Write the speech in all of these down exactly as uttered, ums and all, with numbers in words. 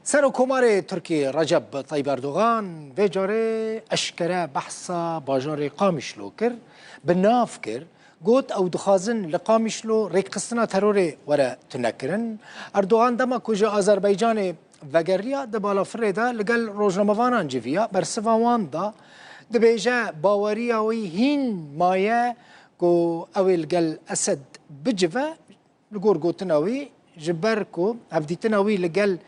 Serokkomarê Tirkiyê Recep Tayyip Erdogan vê carê eşkere behsa bajarê Qamişlo kir, bi nav kir, got ew dixwazin li Qamişlo rêkxistina terorê were tunekirin. Erdogan dema ku ji Azerbaycanê vegeriya, di balafirê de li gel rojnamevanan civiya, bersiva wan da, dibêje baweriya wî hîn maye ku ew ê li gel Esed bicive, li gor gotina wî, ji ber ku hevdîtina wî li gel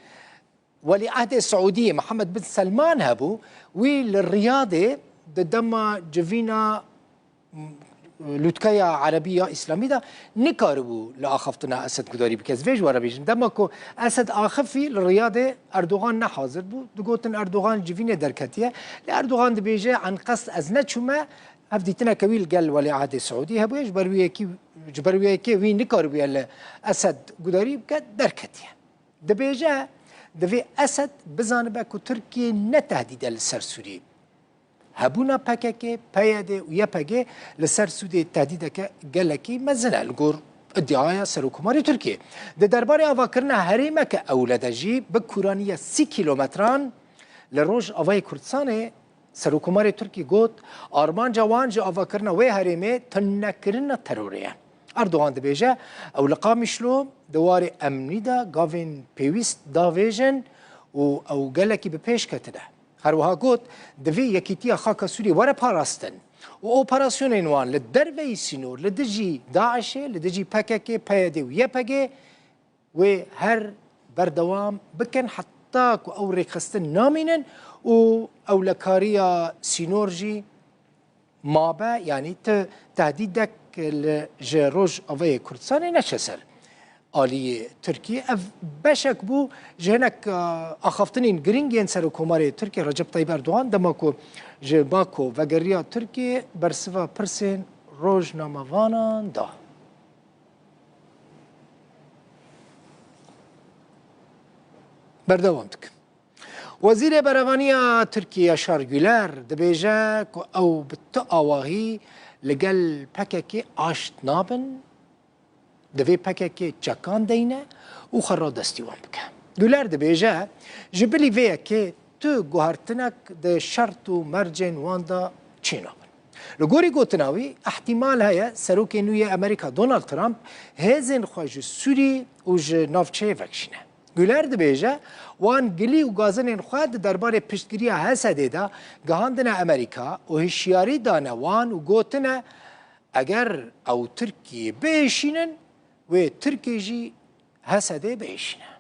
Welîehdê Siûdiyê Mihemed bin Selman hebû, wî li Riyadê di dema civîna lûtkeya Erebî ya Îslamî de nikaribû li axaftina Esed gudarî bike. Ez vê ji we re bêjim. Dema ku Esed axifî li Riyadê Erdogan ne hazir bû. Digotin Erdogan civînê derketiye. Lê Erdogan dibêje, enqest ez neçûme. Hevdîtineke wî li gel Welîehdê Siûdî hebûye. Ji ber wî yekî, ji ber wî yekê wî nikaribûye li Esed gudarî bike, derketiye. Dibêje, divê Esed bizanibe ku Tirkiye ne tehdîd e li ser Sûriyê. Hebûna P K K, P Y D û Y P G li ser Sûriyê tehdîdeke gelekî mezin e, li gor îdiaya Serokkomarê Tirkiyê. Di derbarê avakirina herêmeke ewle de jî bi kûraniya sî kîlometran li Rojavayê Kurdistanê Serokkomarê Tirkî got, armanca wan ji avakirina wê herêmê tunekirina terorê ye. Erdogan dibêje, ew li Qamişlo di warê emnî de gavên pêwîst davêjin û ew gelekî bi pêş ketine. Her wiha got, divê yekîtiya xaka Sûriyê were parastin û operasyonên wan li derveyî sînor li dijî DAIŞê, li dijî P K K, P Y D û Y P G wê her berdewam bikin heta ku ew rêkxistin namînin û ewlekariya sînor jî mabe, yanî ti tehdîdek li, ji Rojavayê Kurdistanê neçe ser aliyê Tirkiyê. Ev beşek bû ji hinek, e, axaftinên girîng yên Serokkomarê Tirkiyê Recep Tayyip Erdogan dema ku ji Bako vegeriya Tirkiyê bersiva pirsên rojnamevanan da. Berdewam dikin. Wezîrê Berevaniya Tirkiyê Yaşar Güler dibêje ku ew bi tu awahî li gel P K K aşt nabin, divê P K K çekan deyne û xwe radestî wan bike. Güler dibêje, ji bilî vê yekê tu guhertinek di şert û mercên wan de çênabin. Li gorî gotina wî, îhtîmal heye serokê nû yê Amerîka Donald Trump hêzên xwe ji Sûrî û ji navçeyê vekişîne. Güler dibêje, wan gilî û gazinên xwe di derbarê piştgiriya Hesedê de gihandine Amerîka û hişyarî dane wan û gotine, eger ew Tirkiyê biêşînin, wê Tirkiyê jî Hesedê biêşîne.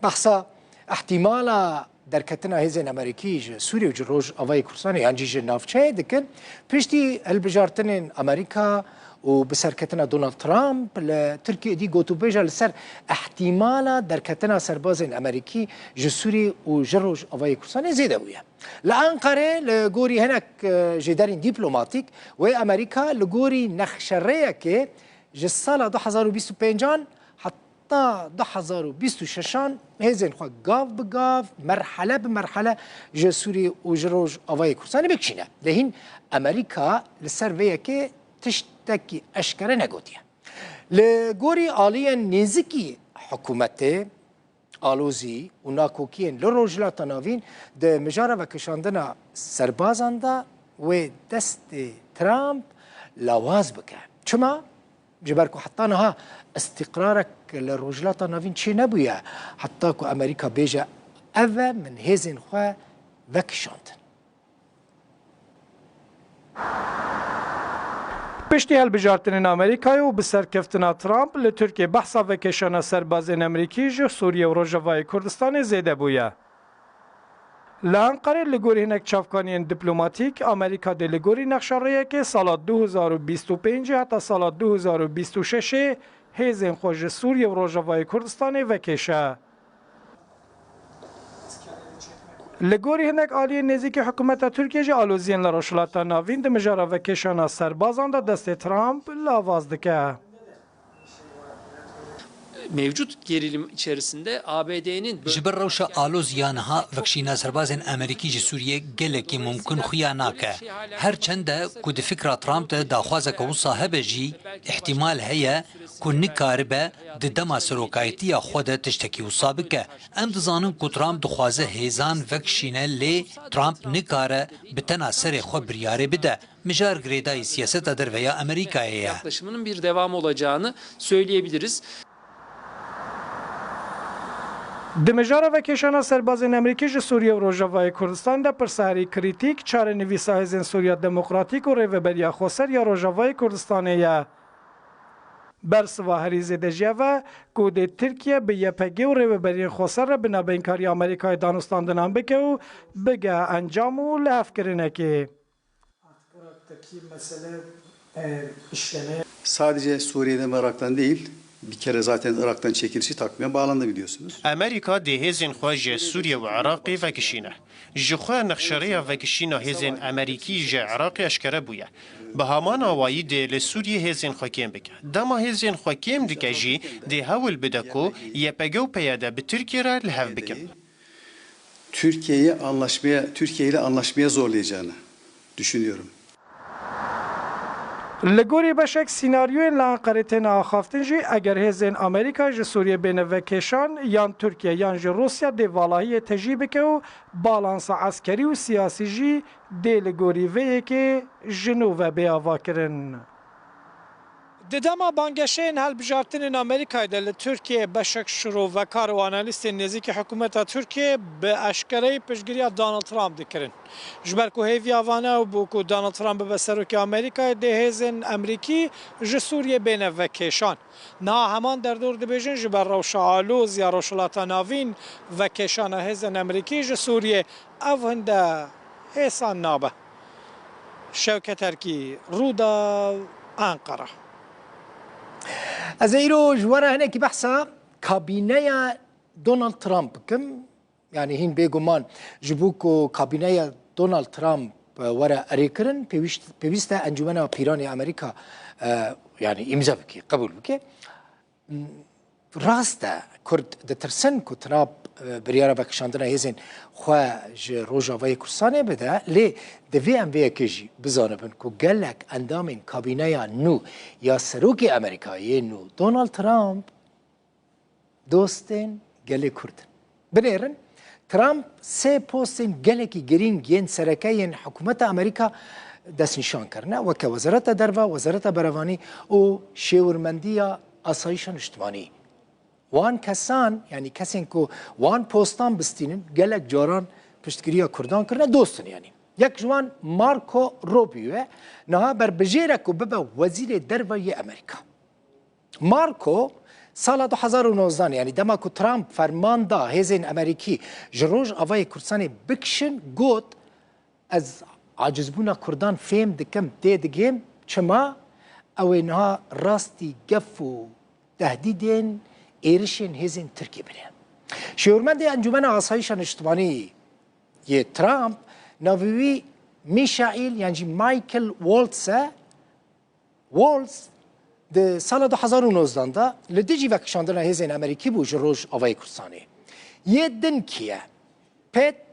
Behsa îhtîmala derketina hêzên Amerîkî ji Sûriyê û ji Rojavayê Kurdistanê yan jî ji navçeyê dikin. Piştî hilbijartinên Amerîka û biserketina Donald Trump li Tirkiyê dî gotûbêja li ser îhtîmala derketina serbazên Amerîkî ji Sûriyê û ji Rojavayê Kurdistanê zêde bûye. Li Enqerê li gorî hinek, e, jêderên dîplomatîk wê Amerîka li gorî nexşerêyekê ji sala du hezar û bîst û pêncan heta du hezar û bîst û şeşan hêzên xwe gav bi gav, merhele bi merhele ji Sûriyê û ji Rojavayê Kurdistanê bikişîne. Lê hîn Amerîka li ser vê yekê tiştekî eşkere negotiye. Li gorî aliyên nêzikî hikûmetê, alozî û nakokiyên li Rojhilata Navîn di mijara vekişandina serbazan de wê destê Trump lawaz bike. Çima? Ji ber ku heta niha îstîqrarek li Rojhilata Navîn çênebûye, heta ku Amerîka bêje, ev e, min hêzên xwe vekişandin. Piştî hilbijartinên Amerîkayê û bi serkeftina Trump li Tirkiyê behsa vekişana serbazên Amerîkî ji Sûriye û Rojavayê Kurdistanê zêde bûye. Li Enqerê li gorî hinek çavkaniyên diplomatîk, Amerîka dê li gorî nexşa rêyekê sala du hezar û bîst û pêncî heta sala du hezar û bîst û şeşê hêzên xwe ji Sûriye û Rojavayê Kurdistanê vekêşe. Li gorî hinek aliyên nêzîkî hikûmeta Tirkiyê jî aloziyên li Rojhilata Navîn di mijara vekêşana serbazan de destê Trump lawaz dike. Mevcut gerilim içerisinde A B D'nin Ji ber rewşa aloz ya niha vekişîna serbazên Amerîkî ji Sûriyê gelekî mumkin xuya nake. Her çende ku di fikra Trump de daxwazeke wisa hebe jî, îhtîmal heye ku nikaribe di dema serokayetiya xwe de tiştekî wisa bike. Em dizanin ku Trump dixwaze hêzan vekişîne, lê Trump nikare bi tena serê xwe biryarê bide. Mijar girêdayî siyaseta derve ya Amerîkayê ye. Yaklaşımının bir devamı olacağını söyleyebiliriz. Di mijara vekêşana serbazên Amerîkî ji Sûriye û Rojavayê Kurdistanê de pirsa herî krîtîk, çarenivîsa Hêzên Sûriya Demokratîk û Rêveberiya Xweser ya Rojavayê Kurdistanê ye. Bersiva herî zêde jî ev e ku dê Tirkiye bi Y P G û rêveberiyên xweser re bi navbeynkariya Amerîkayê danûstandinan bike û bigehe encam û lihevkirinekê. Artık Irak'taki mesele e, işlemeye Sadece Suriye'den ve Irak'tan değil, bir kere zaten Irak'tan çekilişi takvime bağlandı biliyorsunuz. Amerîka dê hêzên xwe ji Sûriye û Iraqê vekişîne. Ji xwe nexşerêya vekişîna hêzên Amerîkî ji Iraqê eşkere bûye. Bi heman awayî dê li Sûriyê hêzên xwe kêm bike. Dema hêzên xwe kêm dike jî dê hewl bide ku Y P G û P Y D bi Tirkiye re li hev bikin. Türkiye'yi anlaşmaya, Türkiye ile anlaşmaya zorlayacağını düşünüyorum. Li gorî beşek sînaryoyên li Enqerê têne axaftin jî, eger hêzên Amerîka ji Sûriyê bêne vekêşan, yan Tirkiye yan jî Rûsya dê valahiyê tejî bike û balansa eskerî û siyasî jî dê li gorî vê yekê ji nû ve bê avakirin. Di dema bangehişên hilbijartinên Amerîkayê de li Tirkiyeyê beşek şirovekar û analîstên nêzîkî hikûmeta Tirkiyeyê bi eşkereyî piştgiriya Donald Trump dikirin. Ji ber ku hêviya van ew bû ku Donald Trump bibe serokê Amerîkayê, dê hêzên Amerîkî ji Sûriyê bêne vekêşan. Niha heman derdor dibêjin ji ber rewşa aloz ya Rojhilata Navîn vekêşana hêzên Amerîkî ji Sûriyê ev hinde hêsan nabe. Şewket Erkî, Rûdaw, Enqera. Ez ê îro ji we re hinekî behsa kabîneya Donald Trump bikim. Yanî hîn bêguman ji bo ku kabîneya Donald Trump, e, were erêkirin, pêwîst, pêwîst e Encûmena Pîranê Amerîka, e, yanî îmze bike, qebûl bike. Rast e, Kurd ditirsin ku Trump, e, biryara vekişandina hêzên xwe ji Rojavayê Kurdistanê bide, lê divê em vê yekê jî bizanibin ku gelek endamên kabîneya nû ya serokê Amerîkayê nû Donald Trump dostên gelê Kurd in. Binêrin, Trump sê postên gelekî girîng yên sereke yên hikûmeta Amerîka destnîşan kirine, weke Wezareta Derve, Wezareta Berevanî û Şêwirmendiya Asayîşa Niştimanî. Wan kesan, yanî kesên ku wan postan bistînin, gelek caran piştgiriya Kurdan kirine, dost in yanî. Yek ji wan Marco Rubio ye, niha berbijêr e ku bibe Wezîrê Derve yê Amerîka. Marco sala du hezar û nozdeh, yanî dema ku Trump ferman da hêzên Amerîkî ji Rojavayê Kurdistanê bikişin, got, ez acizbûna Kurdan fêm dikim, tê digêm, çima ew ê niha rastî gef û tehdîdên êrişên hêzên Tirkiyê bine. Şêwirmendê Encûmena Asayîşa Niştimanî yê Trump navê wî Michael yan jî Michael Waltz e. Waltz di sala du hezar û nozdeh de li dijî vekişandina hêzên Amerîkî bû ji Rojavayê Kurdistanê. Yê din kî ye? Pete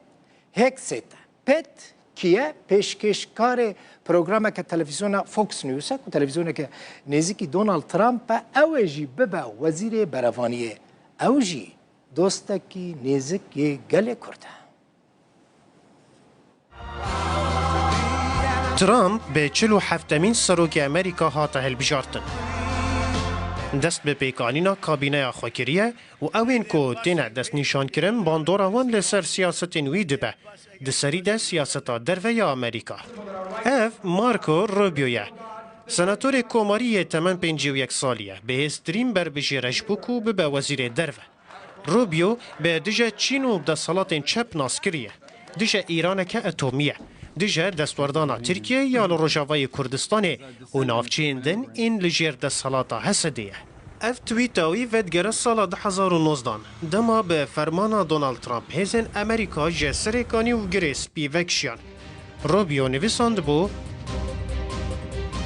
Hegseth e. Pete kî ye? Pêşkêşkarê programeke televîzyona Fox News e, ku televîzyoneke nêzîkî Donald Trump e, ew ê jî bibe Wezîrê Berevaniyê. Ew jî dostekî nêzik yê gelê Kurd e. Trump bi çil û heftemîn serokê Amerîka hate hilbijartin. Dest bi pêkanîna kabîneya xwe kiriye û ew ên ku têne destnîşankirin bandora wan li ser siyasetên wî dibe. Di serî de siyaseta derve ya Amerîka. Ev Marco Rubio ye. Senatorê Komarî yê temen pêncî û yek salî ye. Bihêztirîn berbijêr e ji bo ku bibe Wezîrê Derve. Rubio bi dije Çîn û desthilatên çep nas kiriye. Dije Îraneke etomî ye. Dije destwerdana Tirkiyeyê ya li Rojavayê Kurdistanê û navçeyên din ên li jêr desthilata Hesedê ye. Ev twîta wî vedigere sala du hezar û nozdan, dema bi fermana Donald Trump hêzên Amerîka ji Serêkanî û Girê Spî vekişiyan. Rubio nivîsandibû,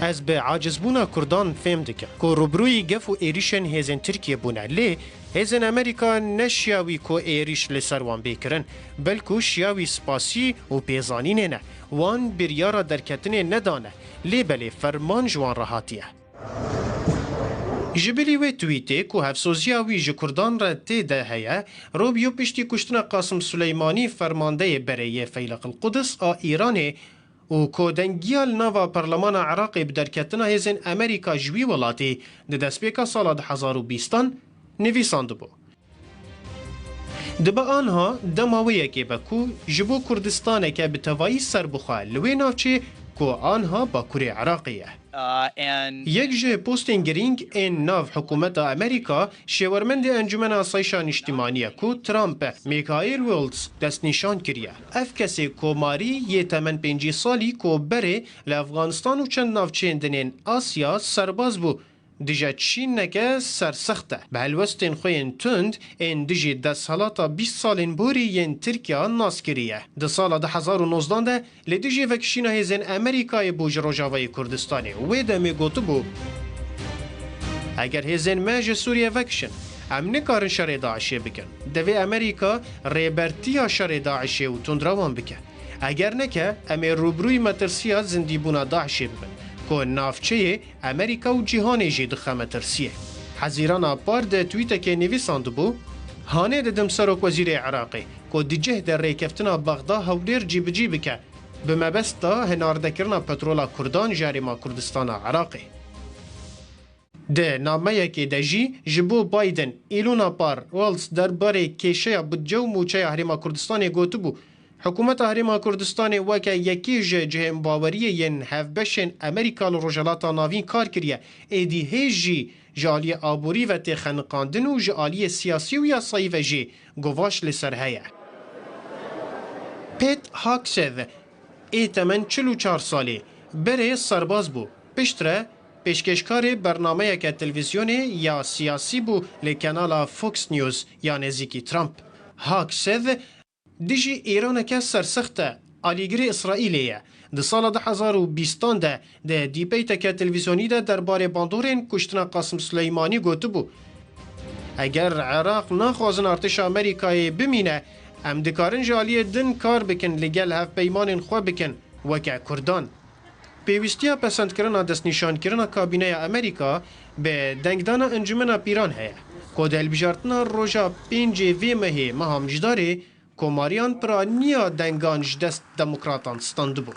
Ez bi acizbûna Kurdan fêm dikim ku rûbirûyî gef û êrîşên hêzên Tirkiyê bûne, lê hêzên Amerîka ne şiya wî ku êrîş li ser wan bê kirin, belkû şiya wî spasî û pêzanînê ne. Wan biryara derketinê nedane, lê belê ferman ji wan re hatiye. Ji bilî wê twîtê ku hevsoziya wî ji Kurdan re tê de heye, Rubio piştî kuştina Qasim Suleymanî, fermandeyê berê yê Feyleq el Quds a Îranê, û ku dengiya li nava Parlemana Iraqê bi derketina hêzên Amerîka ji wî welatî di destpêka sala du hezar û bîstan nivîsandibû. Dibe anha dema wê yekê be ku ji bo Kurdistaneke bi tevayî serbixwe li wê navçê ku anha Bakurê Iraqê ye. Uh, and Yek ji postên girîng ên nav hikûmeta Amerîka, şêwermendê Encûmena Asayişa Niştimanî ye ku Trump e, Michael Waltz destnîşan kiriye. Ev kesê komarî yê temen pêncî salî ku berê li Efxanistan û çend navçeyên din ên Asya serbaz bû, dije Çîneke sersext e. Bi helwestên xwe yên tund ên dijî desthilata bîst salên borî yên Tirkiya nas kiriye. Di sala du hezar û nozdan de li dijî vekişîna hêzên Amerîkayê bû ji Rojavayê Kurdistanê. Wê demê gotibû, eger hêzên me ji Sûriye vekişin, em nikarin şerê DAIŞê bikin. Divê Amerîka rêbertiya şerê DAIŞê û tundrewan bike. Eger neke, em ê rûbirûyî metirsiya zindîbûna DAIŞê bibin, ku navçeyê, Amerîka û cîhanê jî dixe metirsiyê. Hezîrana par di twîtekê nivîsandibû, Hanê didim Serokwezîrê Iraqê, ku di cih de rêkeftina Bexda Hewlêr cîbicî bike, bi mebesta hinardekirina petrola Kurdan ji Herêma Kurdistana Iraqê. Di nameyekê de jî ji bo Biden, Îlona Par, Waltz derbarê kêşeya budce û mûçeya Herêma Kurdistanê gotibû, Hikûmeta Herêma Kurdistanê weke yekî ji cihên baweriyê yên hevbeşên Amerîka li Rojhilata Navîn kar kiriye, êdî hê jî ji aliyê aborî ve tê xeniqandin û ji aliyê siyasî û yasayî ve jî guvaş li ser heye. Pete Hegseth ê temen çil û çar salî, berê serbaz bû. Piştre pêşkêşkarê bernameyeke televîzyonê ya siyasî bû li kanala Fox News ya nêzîkî Trump. Hegseth dijî Îraneke sersext e, alîgirê Îsraîlê ye. Di sala du hezar û bîstan de di dîbeyteke televîzyonî de derbarê bandorên kuştina Qasim Suleymanî gotibû, Eger Iraq naxwazin artêşa Amerîkayê bimîne, em dikarin ji aliyê din kar bikin, li gel hevpeymanên xwe bikin, weke Kurdan. Pêwîstiya pesendkirina destnîşankirina kabîneya Amerîka bi dengdana Encûmena Pîran heye, ku di hilbijartina roja pêncê vê mehê, meha Mijdarê, komariyan piraniya dengan ji dest demokratan standibû.